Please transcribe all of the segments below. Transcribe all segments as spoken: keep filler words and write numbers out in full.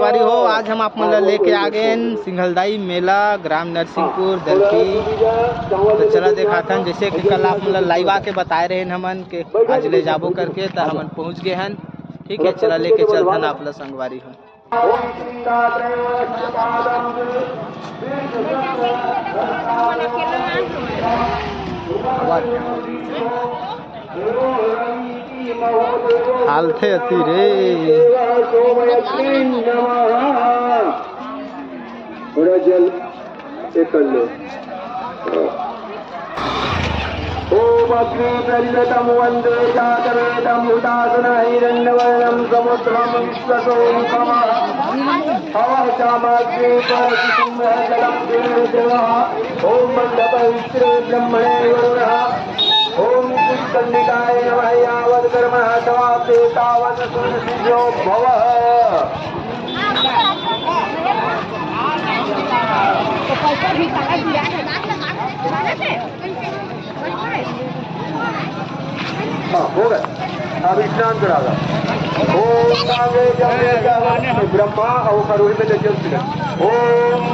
संगवारी हो, आज हम आप मन ला लेके आ गए हन सिंघलदाई मेला, ग्राम नरसिंहपुर, दलपी। तो चला देखाथन, जैसे कि कल आप मन ला लाइव आके बताए रहे हमन के आज ले जाबो करके, त हमन पहुंच गए हन। ठीक है, चला लेके चलथन आप ला संगवारी हो। हालथे अति रे। थोड़ा जल ये कर लो। ॐ अग्निप्रज्वतं वन्दे जातवेदं हुताशनहिरण्यवर्णं समुद्रं विश्वतो मुखमः। हवः चामाग्निपरसिंहजलं देवदेवः। ॐ मण्डपवित्रे ब्रह्मणे वरुणः। ॐ कुष्ठण्डिकाय नमः। यावत् कर्मणः समाप्ते तावत् सुरसिद्ध्यो भवः। हाँ, हो गया। अब स्नान करा लो। ओम कांगे जमने जावा, ब्रह्मा और खरोही में लेके उसने। ओम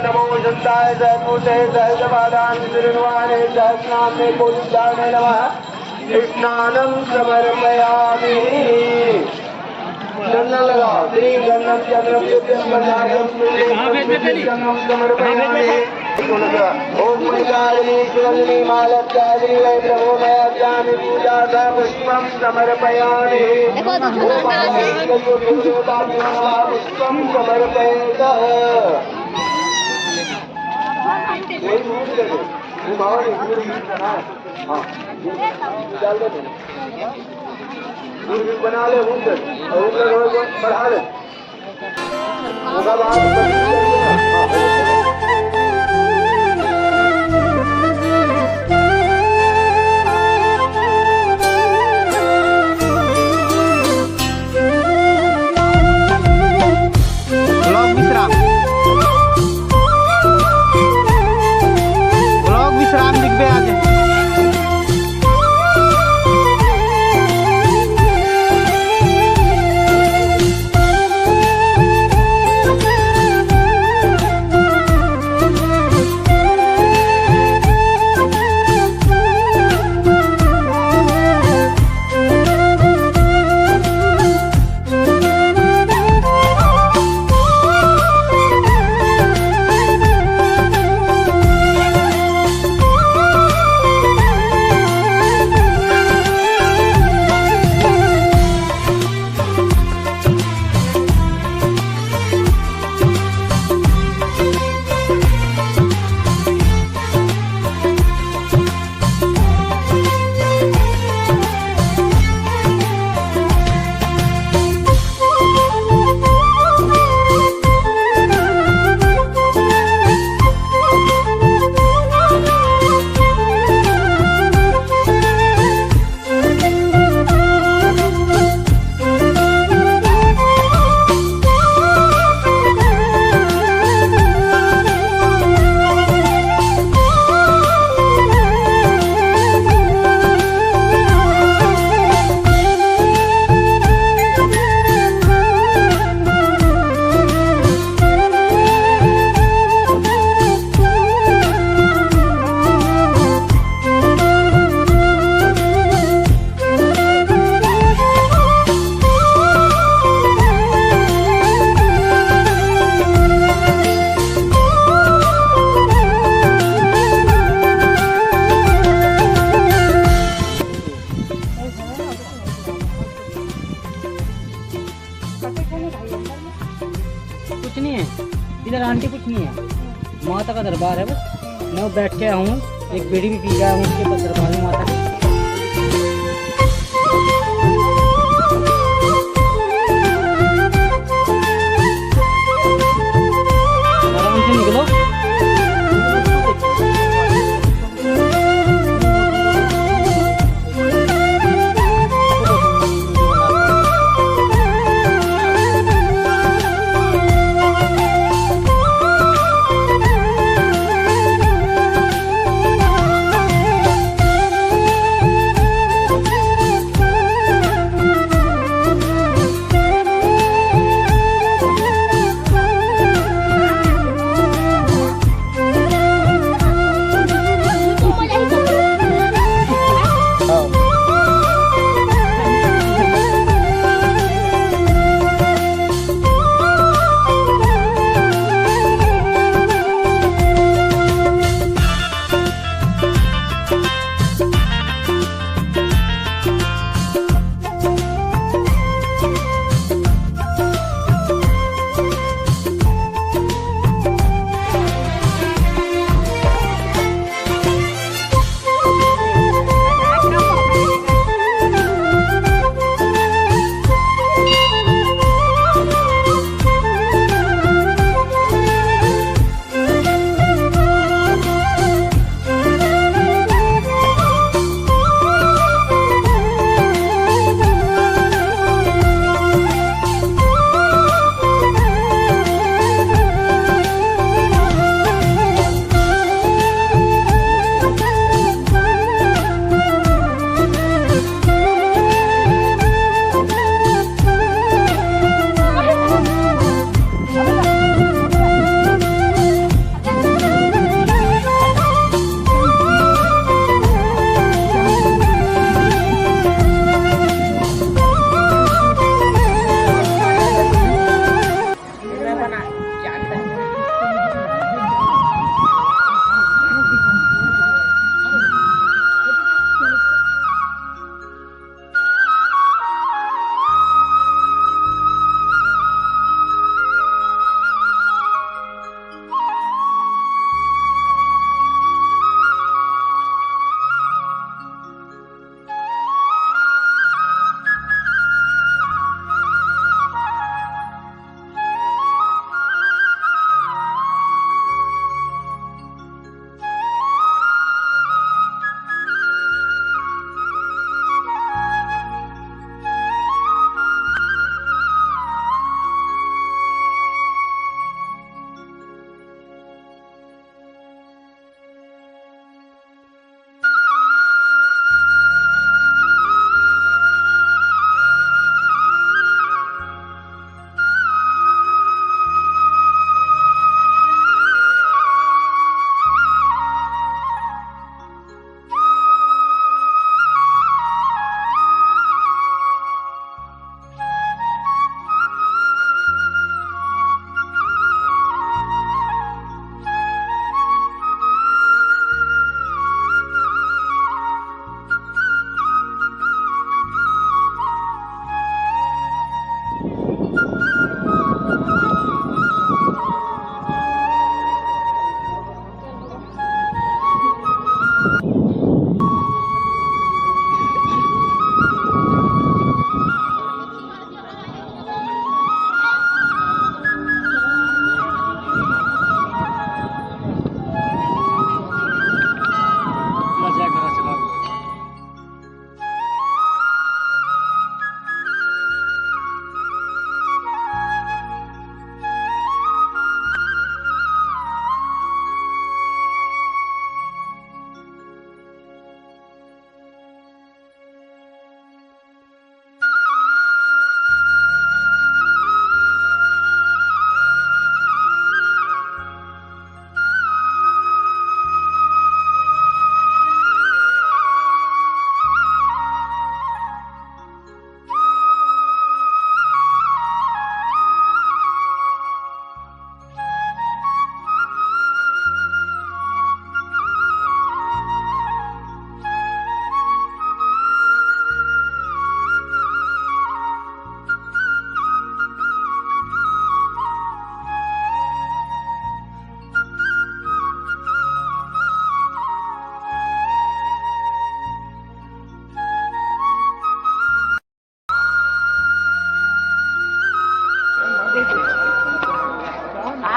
नमो शांताय सहभूते सहजपादान निर्वाणे सहस्रनाम में कोटि नमः। स्नानं समर्पयामि। चंदन लगाओ, श्री गंधम चंद्रम दिव्यम प्रसादम, चंदनम समर्पयामि। ओम मणिकारिणी सुगंधिनी मालत्यादिनी वै प्रभो मया जामि पूजा सा पुष्पम समर्पयामि। देखो, तो ओम महादेव पुष्पम समर्पयत। वही भूल गए। वो बाबा ने गुड़ भी बनाया। हाँ, गुड़ डाल दे। गुड़ भी बना ले, भूल गए। और उधर बढ़ा ले। ब्लॉग विश्राम, ब्लॉग विश्राम लिखबे आज। कुछ नहीं है इधर आंटी, कुछ नहीं है। माता का दरबार है बस। मैं बैठ के आऊँ, एक बीड़ी भी पी के आऊँ, उसके बाद दरबार में माता के। आराम से निकलो।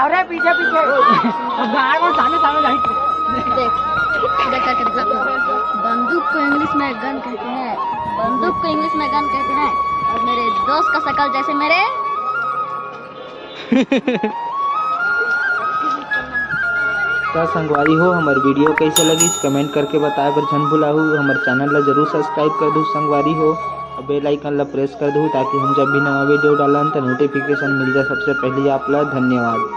अरे पीछे पीछे। अब बाहर में सामने सामने जाए। देख, देख करके दिखा। बंदूक को इंग्लिश में गन कहते हैं। बंदूक को इंग्लिश में गन कहते हैं। और मेरे दोस्त का शकल जैसे मेरे। तो संगवारी हो, हमर वीडियो कैसे लगी, कमेंट करके बताए बर झन भुलाहू। हमर चैनल ला जरूर सब्सक्राइब कर दू संगवारी हो, और बेल आइकन ला प्रेस कर दू, ताकि हम जब भी नवा वीडियो डालन तो नोटिफिकेशन मिल जाए सबसे पहले आप ला। धन्यवाद।